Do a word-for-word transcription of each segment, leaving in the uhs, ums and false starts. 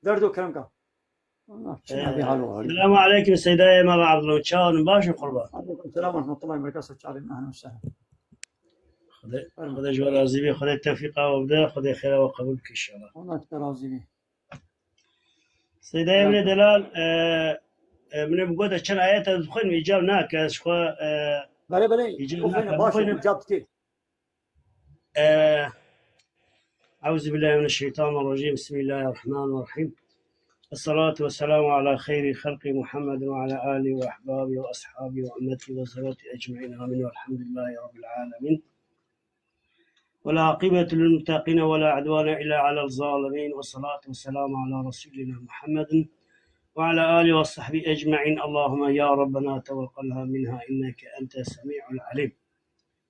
Derdo kerem ka. Allah, çi nabî hal û hal. Selamu aleyküm Seydayê me ve Abdullah. Çawan baş in qurban. Aleyküm selam ve rahmetullahi ve berekatuhu. Çalim, ehlen ve sehlen. Xwedê, Xwedê ji we razî be, Xwedê tewfîqa we bide, Xwedê xêra we qebûl bike inşallah. Allah te razî be. Seydayê min ê delal, e, e, min ê bi gote çend ayet ez bixwînim, îcab nake, ez ji xwe, e, Belê, belê. Îcab Bixwîne, nake, baş e, bixwînim. Îcab dike. Ee, Euzubillahimineşşeytanirracim. Bismillahirrahmanirrahim. Esselatu vesselamu ala hayri halqi Muhammedin ve ala alihi ve ahbabihi ve ashabihi ve ümmeti ve zerrati ecmain. Amin. Velhamdülillahi Rabbil alemin. Ve la aqibetu lil muttaqin ve la udvane illa alel zalimin. Ve salatu vesselamu ala Resulina Muhammedin ve ala alihi ve sahbihi ecmain. Allahümme ya Rabbena tevekkalna minha inneke ente semi'ul alim.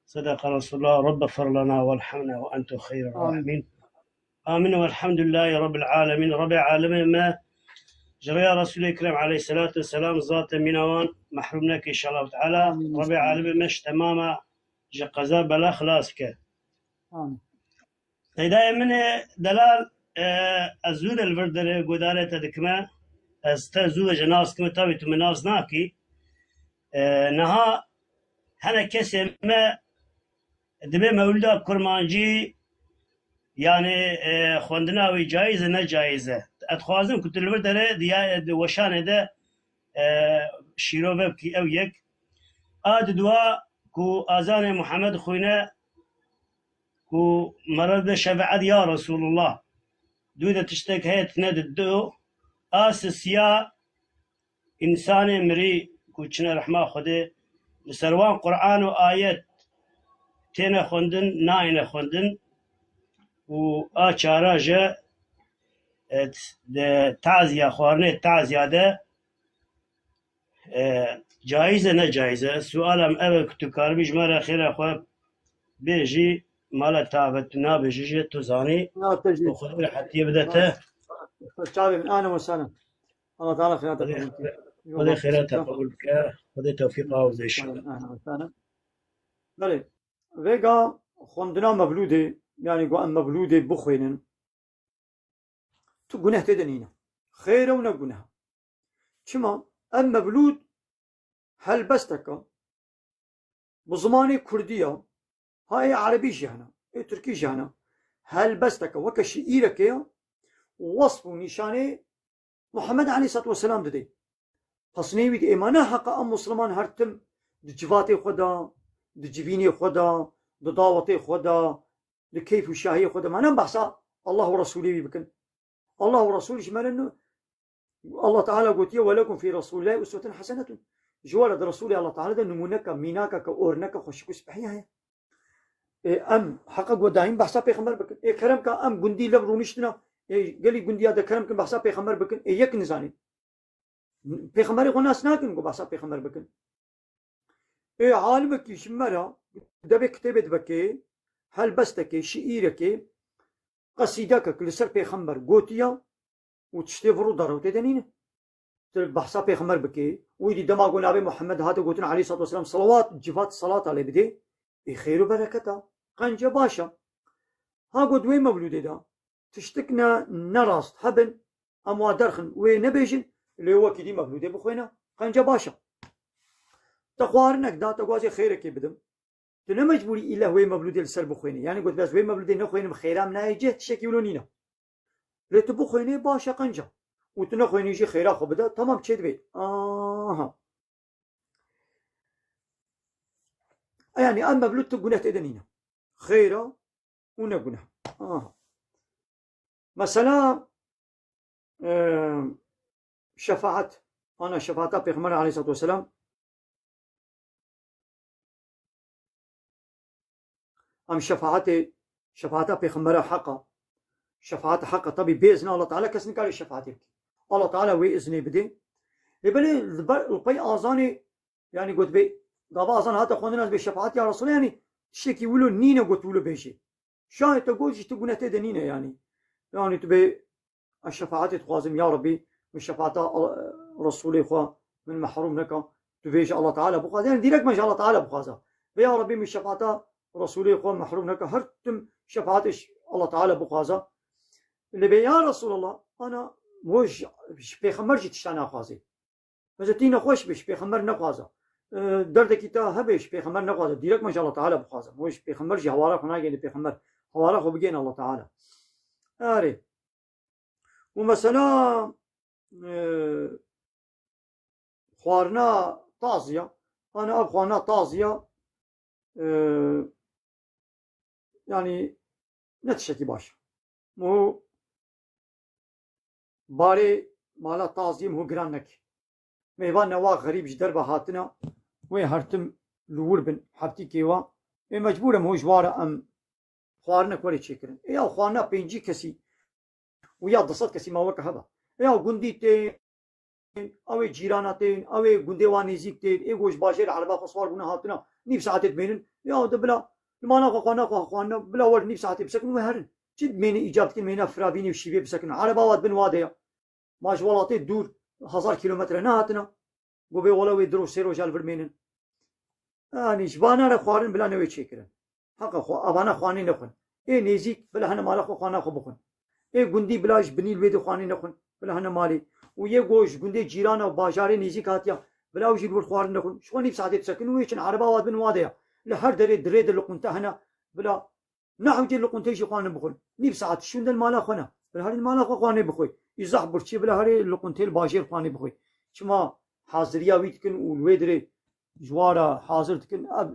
Sedaka Resulullah, Rabbe fir lena velhamna ve ente hayrur Amin. Rahimin. Amin velhamdülillahi Rabbil alemin. Rabbê alemê me ji rêya Resulê Kerem aleyhissalatu vesselam zate mîna wan mehrûm neke inşallah teala. Amin. Rabbê alemê me ji temama ji qeza bela xilas ke. Amin. Seydayê min ê delal, e, ez zû de li vir derê guhdarê te dikime. Ez te zû ve jî nas dikime, tabî tu min nas nakî. E, niha hene kesê me dibê mewlûda kurmancî, yanî, e, xwendina wî cayîz e, ne cayîz e. Ez dixwazim ku tu li vir derê diya, di weşanê de, e, şîrove bikî, ew yek. A di dua ku azanê Muhammed xwîne, ku merad de şefaet ya Resulullah. Dû de tiştek heye tine di do. A sisiya însanê mirî ku çine rehma Xwedê, li ser wan Qur'an û ayet têne xwendin, nayêne xwendin û a çara ji, e, de taziya, xwarinê taziya de E, caiz e, ne caiz e? Suala min ev e ku tu karibî ji me re xêra xwe bêjî, mala te ave, tu nabêjî jî, tu zanî. Na, te jî. Xwedê rehetiyê bide te. Çavê min, ahlen ve sahlen. Allah Teala xêra te Xwedê, qebûl bike. Xwedê xêra te qebûl bike. Xwedê tewfîqa we bide inşallah. Ahlen ve sahlen. Belê. Vêga xwendina mevlûdê, yanî ku em mevlûdê bixwînin, tu guneh tê de nîne. Xêr e û ne guneh. Çima? Ev mevlûd helbesteke bi zimanê kurdî ya, ha ê erebî jî hene, ê tirkî jî hene. Helbesteke weke şiîrekê ya, wesf û nîşanê Muhammed aleyhisselatu vesselam didê. Pes nêwî di êma ne heqa em Musliman her tim di civatê xwe de, di civînê xwe de, di dawetê xwe de, di keyf û şahiyê xwe de, me ne behsa Allah û Resûlê wî bikin. Allah û Resûl ji me re nu-, Allah Teala gotiye, "Ve lekum fî Resûlillahî uswetun hesenetun." Ji we re di Resûlê Allah Teala de nimûneke, mînakeke, orneke xweşik û spehî heye. Ê, em heqa ku dayîm behsa pêxember bikin. Ê, kerem ka em gundî lev rûniştina, ê, gelî gundiya de kerem kin behsa pêxember bikin. Ê, yek nizanîn. Pêxemberê xwe nas nakin ku behsa pêxember bikin. Ê, alimekî ji me re debê kitêbê dibekê, helbestekê, şiîrekê, qesîdekek li ser pêxember gotiya û tiştê vir û derewtê de nîne. Tu behsa pêxember bikê, wî dî dema ku navê Muhammed hate gotin aleyhissalatu vesselam, salawat, civat salata lê bidê, ê xêr û bereketa, qenca baş e. Ha got wê mevlûdê de tiştik ne, ne rast hebin, em wa derxin, wê nebêjin, lê wekî dî mevlûdê bixwêne, qenca baş e. Te xwarinek da, te gwazê xêrekê bidim. Tu ne mecbûrî îlle wê mevlûdê li ser bixwênî. Yanî got, "Ez wê mevlûdê nexwênim, xêra min nayê cih", tiştekî wilo nîne. Lê tu bixwênê baş e, qenca. Û tu nexwênî jî xêra xwe bide, temam, çêdibê. Aha. Yanî em mevlûd tu guneh tê de nîne. Xêra û ne guneh. Aha. Mesela, e, şefaet. Ana şefaeta Pêxember aleyhissalatu vesselam. Em şefaetê, şefaeta Pêxembera heqa. Şefaeta heqa. Tabî bê izna Allah Teala kes nikare şefaetê bike. Allah Teala wê iznê bidê. Lê belê li ber, li pey azanê, yanî got bê, gava azan hate xwendin ez bê şefaet ya Resulê, yanî tiştekî wilo nîne got wilo bêjê. Şayê te got jî tu guneh tê de nîne yanî. Yanî tu bê, ez şefaetê dixwazim, ya Rabbî, min şefaeta Al-, Resûlê xwe min mehrûm neka. Tu bê ji Allah Teala bixwaze. Yanî dîrek me ji Allah Teala bixwaza. Bê ya Rabbî, min şefaeta Resûlê xwe mehrûm neka. Her tim şefaetê ji Allah Teala bixwaza. Lê bê ya Resûlallah, ana Mo ji, ji pêxember jî tişta naxwazê. Mesela tî nexweş be, ji pêxember nexwaze. E, derdekî te hebe, ji pêxember nexwaze. Dîrek me ji Allah Teala bixwaze. Mo ji pêxember jî hewara xwe nagêne pêxember. Hewara xwe bigêne Allah Teala. Erê. Û mesela, e, xwarina taziya. Hani ev xwarina taziya, e, yani ne tiştekî baş. Mu barê mala taziyê mu giran nekî. Mêvan newa xerîb ji derve hatina, wê her tim li wir bin, heftî kêwa. Ê mecbûr em hû ji wara em xwarinek werê çêkirin. Ê ya xwarina pêncî kesî û ya du sed kesî ma weke heba. Ê ya gundî tên, ew ê cîrana tên, ew ê gundê wan nêzîk tên, ê ku ji bajêr ereba xwe swar bûne hatine, nîv saetê dimênin. Ya de bila, li mala xwe xwarina xwe xwarina, bila wer nîv saetê bisekin û herin. Çi dimêne îcab dikin, mêna firavînî û şîvê bisekin. Ereba wa dibin wa de ya. Ma ji welatê dûr hezar kîlometre nehatine. Go bê wela wê di roj sê roja li vir mênin. Yanî ji vana re xwarin bila newê çêkirin. Heqa xwe, avana xwanê nexwin. Ê nêzîk bila hene mala xwe xwana xwe bixwin. Ê gundî bila ji binî li wê di xwanê nexwin. Bila hene malê. Û yê go ji gundê cîrana û bajarê nêzîk hatiya, bila ew jî li wir xwarin nexwin. Ji xwe nîv saetê disekin û wê çin ereba wa dibin wa de ya. Li her derê dirê de li qunte hene. Bila Nehewcê li quntê jî xwanin bixwin. Nîv saet şûnde li mala xwe ne. Bila herî li mala xwe xwanê bixwe. Îzah birçî bila herê li quntê li bajêr xwanê bixwe. Çima haziriya wî dikin û li wê dirê ji wa re hazir dikin. Ev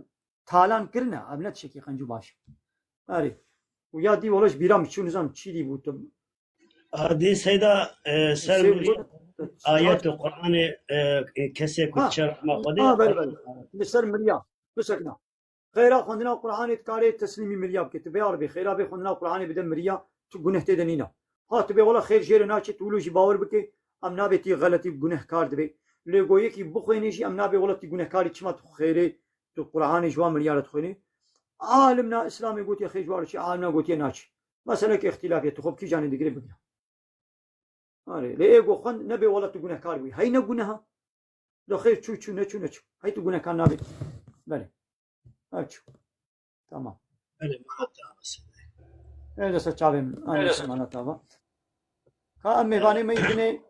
talan kirine. Ev ne tiştekî qenc û baş. Erê. Û ya dî wele ji bîra min çû nizam çî dî bû tu. Adî Seyda, e, ser Seyda, ayet û Qur'anê, e, kesê ku Ha. Çerma Xwedê Ha, bele, bele. Li ser miriya. Bisekna. Xêra xwendina Qur'anê dikarê teslîmî miriya bike. Tu bê aribê, xêra bê xwendina Qur'anê bide miriya, tu guneh tê de nîna. Ha, tu bê wela xêr jê re naçe, tu wilo jî bawer bike, em nabê tî xeletî gunehkar dibê. Lê go yekî bixwênê jî em nabê wela tî gunehkarî çima tu xêrê, tu Qur'anê ji wan miriya re dixwênê. Alim na Îslamê gotiye xêr ji wan re çi, alim na gotiye naçe. Meseleke îxtilafê tu xwe bi kî canê digirê bigire. Arê, lê ê go xwend nebe wela tu gunehkar bûyî. Hey ne guneha. Do xêr çû çû neçû neçû. Hey tu gunehkar nabî. Belê. Her çû. Tamam. Belê, mana te ava sebe. Ê desa çavê min. Ay, mana te ava. Ka em mêvanê me yî dinê